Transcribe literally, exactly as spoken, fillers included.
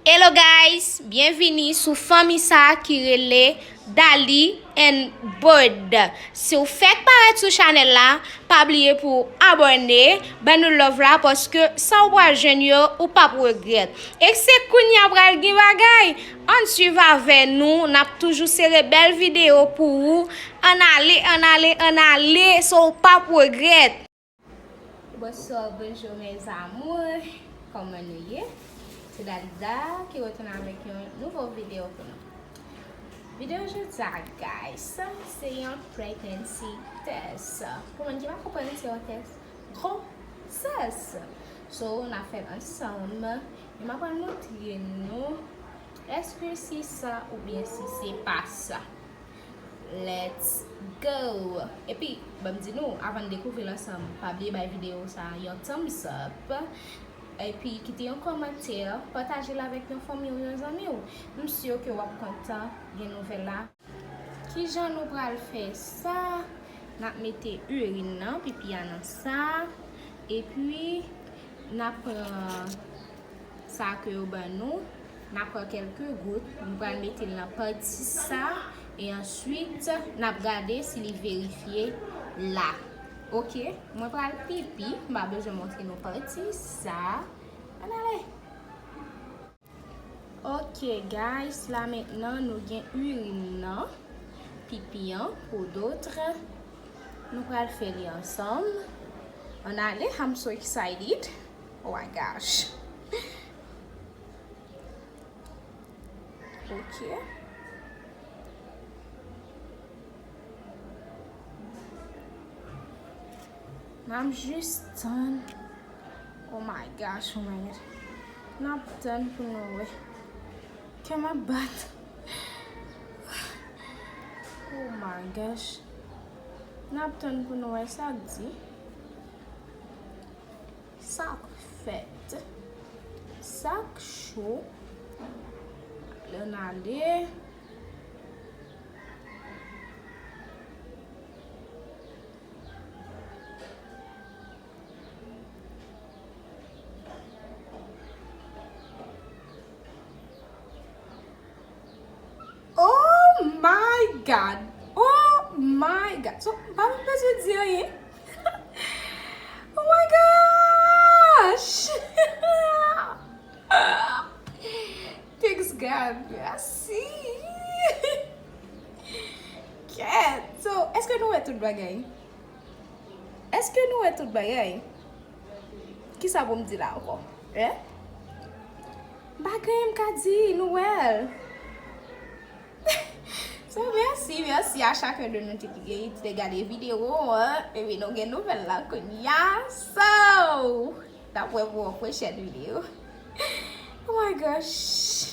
Hello guys, byenvini sou fanmi sa ki rele Dali and Bird. Si w fèk parèt sou chanèl la, pa bliye pou w abòne, ban nou love la paske sa w pral jwenn yo, ou p ap regrèt. E se kounye a pral gen bagay. Ann swiv avè nou, n ap toujou sere bèl videyo pou ou. Ann ale, ann ale, ann ale, so w p ap regrèt. Bonsoir, bonjour mes amours. Kòman nou ye? Se Dalida ki retounen avèk yon nouvo videyo pou nou. Videyo jodi a, guys, se yon pregnancy test. Pou moun ki pa konprann, se yon test gwosès. So, n ap fè l ansanm. E m ap pral montre nou èske si sa oubyen si se pa sa. Let's go! Epi, ban m di nou, avan n dekouvri l ansanm, pa bliye bay videyo sa a yon thumbs up. Epi, kite yon kòmantè, pataje l avèk yon fanmi w, yon zanmi w. M si ke w ap kontan gen nouvèl la. Kijan nou pral fè sa? N ap mete irin nan, pipi a nan sa. Epi, n ap pran sa ke yo ban nou. N ap pran kèlke gout. Nou pral mete l nan pati sa. E answit, n ap gade si li verifye la. Oke, mwen pral pipi. M pa bezwen montre nou pati sa. Ann ale! Ok, guys, la mentnan nou gen irin nan, pipi an, pou dòt. Nou pral fè li ansanm. Ann ale, I'm so excited. Oh my gosh. Ok. N ap jis tann. Oh my gosh, oh my gosh. N ap tann pou nou wè. Kè m ap bat. Oh my gosh. N ap tann pou nou wè sa k di. Sa k fèt. Sa k cho. Ann ale. Oh my God! Oh my God! So, m pa menm bezwen di anyen. Oh my gosh! Thanks God. Mèsi. Kèt. So, èske nou wè tout bagay? Èske nou wè tout bagay? Kisa pou m di la ankò? Hein? M pa gen anyen m ka di, nou wè l. So, mèsi, mèsi a chacun de nou ki te gade videyo an. Epi nou gen nouvèl la kounye a. So, n ap wè pou yon pwochèn videyo. Oh my gosh.